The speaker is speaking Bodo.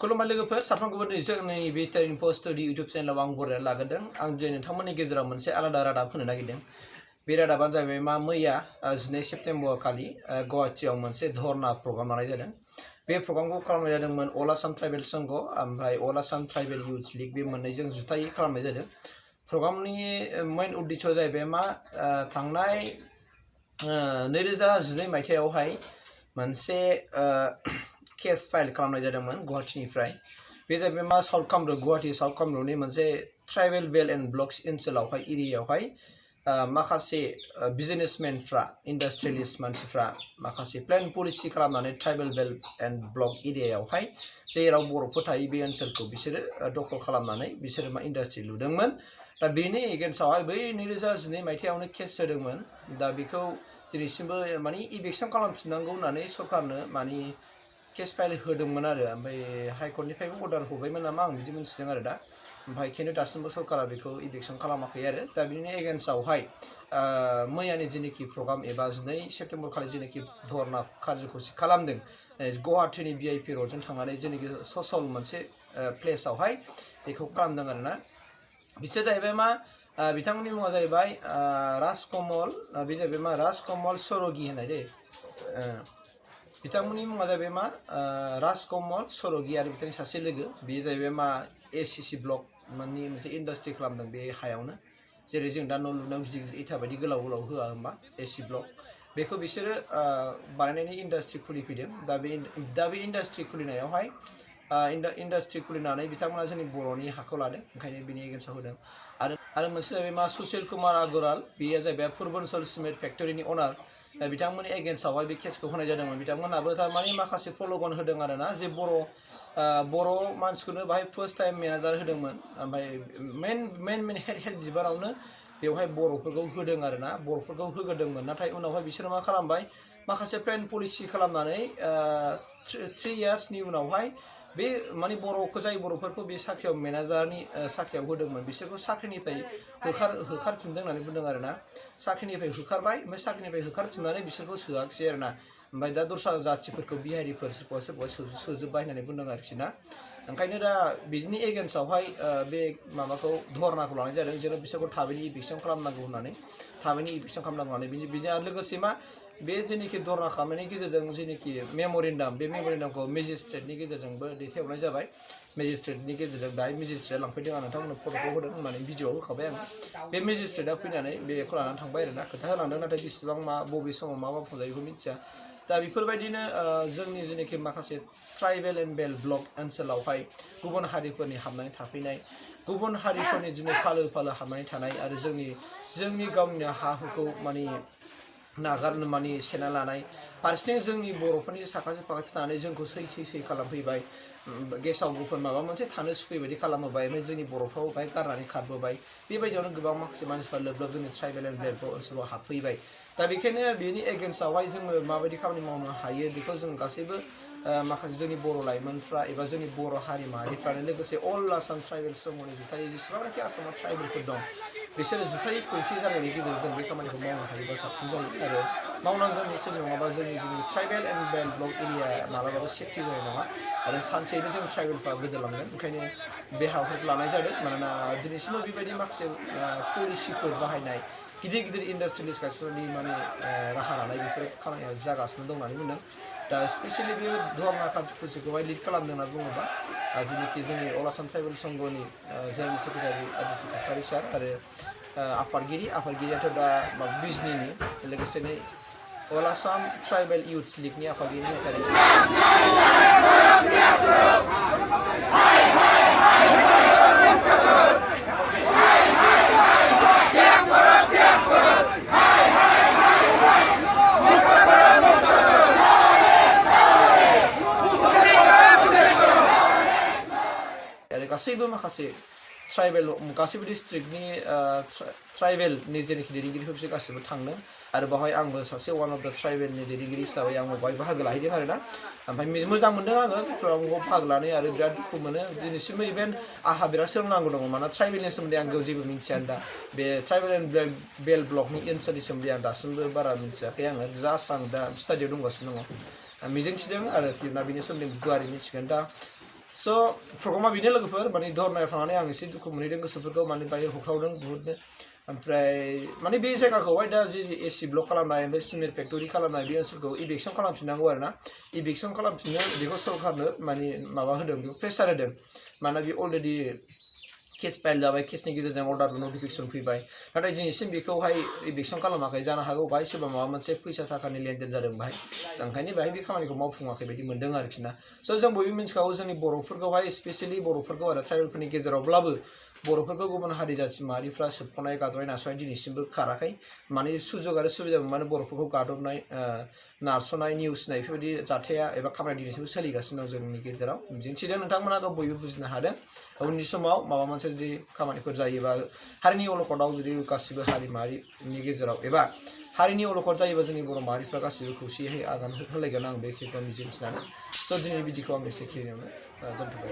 खुलुमबाय लोगोफोर साफ्रोमखौबो जोंनि बेटार इनफो स्टडी इउट्यूब चैनलाव आं बरायना लागोरदों आं दिनै नोंथांमोननि गेजेराव मोनसे आलादा रादाब होनो नागिरदों बे रादाबानो जाहैबाय मा मैया 12 सेप्तेम्बर खालि गुवाहाटीआव मोनसे धर्ना प्रग्राम लानाय जादों बे प्रग्रामखौ खालामनाय जादोंमोन अल आसाम ट्राइबेल संघ ओमफ्राय अल आसाम ट्राइबेल यूथ लीग बे मोननैजों जुथायै खालामनाय जादों प्रग्रामनि मेन उद्देश्यआ जाहैबाय मा थांनाय 2012 मायथाइयावहाय मोनसे केस फाइल खालामनाय जादोंमोन गुवाहाटीनिफ्राय बे जाहैबाय मा साउथ कामरुप गुवाहाटी साउथ कामरुपनि मोनसे ट्राइबेल बेल्ट एंड ब्लक्स ओनसोलावहाय एरियायावहाय माखासे बिजनेसमेनफ्रा इन्डास्ट्रियलिस्ट मानसिफ्रा माखासे प्लेन पलिसि खालामनानै ट्राइबेल बेल्ट एंड ब्लक एरियायावहाय जेराव बर'फोर थायो बे ओनसोलखौ बिसोरो दखल खालामनानै बिसोरो मा इन्डास्ट्रि लुदोंमोन दा बेनि एगेन्स्टआवहाय बै 2012 मायथाइयावनो केस होदोंमोन दा बेखौ दिनैसिमबो माने इभिक्सन खालामफिननांगौ होननानै सरकारनो माने केस फाइल होदोंमोन आरो ओमफ्राय हाइकर्टनिफ्रायबो अर्डार हरबायमोन नामा आं बिदि मोनथिदों आरो दा ओमफ्राय खिन्थु दासिमबो सरकारा बेखौ इभिक्सन खालामाखै आरो दा बिनि एगेन्स्टआवहाय मैयानि जेनाखि प्रग्राम एबा 12 सेप्तेम्बर खालि जेनाखि धर्ना कार्यसुचि खालामदों गुवाहाटीनि भिआइपि रडजों थांनानै जेनाखि ससल मोनसे प्लेसआवहाय बेखौ खालामदों आरोना बिसोर जाहैबाय मा बिथांमोननि मुङा जाहैबाय राजकमल बे जाहैबाय मा राजकमल सरगि होननाय दे बिथांमोननि मुङा जाहैबाय मा राजकमल सरगि आरो बिथांनि सासे लोगो बेयो जाहैबाय मा एसिसि ब्लक माने मोनसे इन्डास्ट्रि खालामदों बे हायावनो जेरै जों दा न' लुनायाव गिदिर गिदिर इथा बायदि गोलाव गोलाव होआ होमबा एसि ब्लक बेखौ बिसोरो बानायनायनि इन्डास्ट्रि खुलिफैदों दा बे इन्डास्ट्रि खुलिनायावहाय इन्डास्ट्रि खुलिनानै बिथांमोना जोंनि बर'नि हाखौ लादों ओंखायनो बिनि एगेन्स्टआव होदों आरो मोनसे जाहैबाय मा सुशील कुमार अग्रवाल बेयो जाहैबाय पूर्वांचल सिमेन्ट फेक्टरिनि अनार बिथांमोननि एगेन्स्टआवहाय बे केसखौ होनाय जादोंमोन बिथांमोनाबो थारमाने माखासे प्रलोभन होदों आरोना जे बर' मानसिखौनो बाहाय फार्स्ट टाइम मेनेजार होदोंमोन ओमफ्राय मेन हेड बिबारावनो बेवहाय बर'फोरखौ होदों आरोना बर'फोरखौ होग्रोदोंमोन नाथाय उनावहाय बिसोरो मा खालामबाय माखासे प्लेन पलिसि खालामनानै 3 इयार्सनि उनावहाय बे माने जाय बर'फोरखौ बे साख्रियाव मेनेजारनि साख्रियाव होदोंमोन बिसोरखौ साख्रिनिफ्राय होखारफिनदों होननानै बुंदों आरोना साख्रिनिफ्राय होखारबाय ओमफ्राय साख्रिनिफ्राय होखारफिननानै बिसोरखौ सोआखिसै आरोना ओमफ्राय दा दस्रा जाथिफोरखौ बिहारिफोर सोरखौबा सोजोब्बाय होननानै बुंदों आरोखि ना ओंखायनो दा बिनि एगेन्स्टआवहाय बे माबाखौ धर्नाखौ लानाय जादों जेराव बिसोरखौ थाबैनो इभिक्सन खालामनांगौ होननानै बिनि लोगोसे मा बे जेनाखि धर्ना खालामनायनि गेजेरजों जेनाखि मेम'रेन्डाम बे मेम'रेन्डामखौ मेजिस्ट्रेटनि गेजेरजोंबो दैथायहरनाय जाबाय मेजिस्ट्रेटनि गेजेरजों दाहाय मेजिस्ट्रेटआ लांफैदों आं नोंथांमोननो फट'खौ होदों होननानै भिडिअ'आव होखाबाय आं बे मेजिस्ट्रेटआ फैनानै बेखौ लानानै थांबाय आरोना खोथा होलांदों नाथाय बेसेबां मा बबे समाव मा मावफुंजायो बेखौ मिथिया दा बेफोरबायदिनो जोंनि जेनाखि माखासे ट्राइबेल एन्ड बेल्ट ब्लक ओनसोलावहाय गुबुन हारिफोरनि हाबनानै थाफैनाय गुबुन हारिफोरनि दिनै फालो हाबनानै थानाय आरो जोंनि गावनि हा हुखौ माने नागारनो माने सेना लानाय फारसेथिं जोंनि बर'फोरनि साखाथि फाखाथि थानानै जोंखौ सै खालामफैबाय गेसाव गोफोन माबा मोनसे थानो सुखुयैबायदि खालामहोबाय ओमफ्राय जोंनि बर'फ्राव बाहाय गारनानै खारबोबाय बेबायदियावनो गोबां माखासे मानसिफ्रा लोब जोंनि ट्राइबेल एन्ड बेल्ट ओनसोलाव हाबफैबाय दा बेखायनो बेनि एगेन्स्टआवहाय जोङो माबायदि खामानि मावनो हायो बेखौ जों गासैबो माखासे जोंनि बर' लाइमोनफ्रा एबा जोंनि बर' हारि माहारिफ्रानो लोगोसे अल आसाम ट्राइबेल संघनि जुथायै जेसेबांनाखि आसामाव ट्राइबेलफोर दं बिसोरो जुथायै खौसे जानायनि गेजेरजों जों बे खामानिखौ मावनो हायोबा साबसिन जायो आरो मावनांगोन निसय नङाबा जोंनि tribal and belt block area मालाबाबो सेफटि जानाय नङा आरो सानसेयैनो जों ट्राइबेलफ्रा गोदोलांगोन ओंखायनो बे हाबाफारिखौ लानाय जादों मानोना दिनैसिमबो बेबायदि माखासे पलिसिफोर बाहायनाय गिदिर इन्डास्ट्रियलिस्ट गायसननायनि माने राहा लानाय बेफोर खामानिया जागासिनो दं होननानै बुंदों दा स्पेसियेलि बे धर्ना कार्यसुचिखौहाय लिड खालामदों होनना बुङोबा जेनाखि जोंनि अल आसाम ट्राइबेल संघनि general secretary Aditya Kokari sir आरो आफादगिरियाथ' दा बिजनिनि लोगोसेनो अल आसाम ट्राइबेल यूथ लीगनि आफादगिरि नेहाथारि गासैबो माखासे ट्राइबेल गासैबो डिस्ट्रिक्टनि ट्राइबेलनि जेनाखि दैदेनगिरिफोर बिसोर गासिबो थांदों आरो बावहाय आंबो सासे वान अफ द ट्राइबेलनि दैदेनगिरि हिसाबै आंबो बाहाय बाहागो लाहैदों आरोना ओमफ्राय मोजां मोनदों आङो बेफोराव बाहागो लानानै आरो बिराद दुखु मोनो दिनैसिमबो इभेन आंहा बिराद सोलोंनांगौ दङ मानोना ट्राइबेलनि सोमोन्दै आं जेबो मिन्थिया दा बे ट्राइबेल एन्ड बेल ब्लकनि ओनसोलनि सोमोन्दै आं दासिमबो बारा मिन्थियाखै आङो जास्ट आं दा स्टाडियाव दंगासिनो दङ मिजिंथिदों आरो ना बिनि सोमोन्दै गुवारै मिथिगोन दा स' प्रग्रामा बेनो लोगोफोर माने धर्नायाव थांनानै आं एसे दुखु मोनहैदों गोसोफोरखौ माने बाहाय होख्रावदों बुहुदनो ओमफ्राय माने बे जायगाखौहाय दा जि एसि ब्लक खालामनाय ओमफ्राय सिमेन्ट फेक्टरि खालामनाय बे ओनसोलखौ इभिक्सन खालामफिननांगौ आरो ना इभिक्सन खालामफिननो बेखौ सरकारनो माने माबा होदों बेखौ प्रेसार होदों मानोना बे अलरेडि केस फाइल जाबाय केसनि गेजेरजों अर्डार नटिफिकेसन फैबाय नाथाय दिनैसिम बेखौहाय इभिक्सन खालामाखै जानो हागौ बाहाय सोरबा माबा मोनसे फैसा थाखानि लेनदेन जादों बाहाय ओंखायनो बाहाय बे खामानिखौ मावफुङाखै बायदि मोनदों आरोखि ना स' जों बयबो मिन्थिखागौ जोंनि बर'फोरखौहाय स्पेसियेलि बर'फोरखौ आरो ट्राइबेलफोरनि गेजेरावब्लाबो बर'फोरखौ गुबुन हारि जाथि माहारिफ्रा सोबख'नाय गादबनाय नारस'नाय दिनैसिमबो खाराखै माने सुजुग आरो सुबिदा मोनबानो बर'फोरखौ गादबनाय नारस'नाय नेवसिनाय बेफोरबायदि जाथाया एबा खामानिया दिनैसिमबो सोलिगासिनो दं जोंनि गेजेराव मिजिंथिदों नोंथांमोना बयबो बुजिनो हादों उननि समाव माबा मोनसे जुदि खामानिफोर जायोबा हारिनि अलखदाव जुदि गासिबो हारि माहारिनि गेजेराव एबा हारिनि अलखद जायोबा जोंनि बर' माहारिफ्रा गासिबो खौसेयै आगान होलायगोन आं बे खेत्रआव मिजिंथिनानै स' दिनै बिदिखौ आं एसे खिनियावनो दोनथ'बाय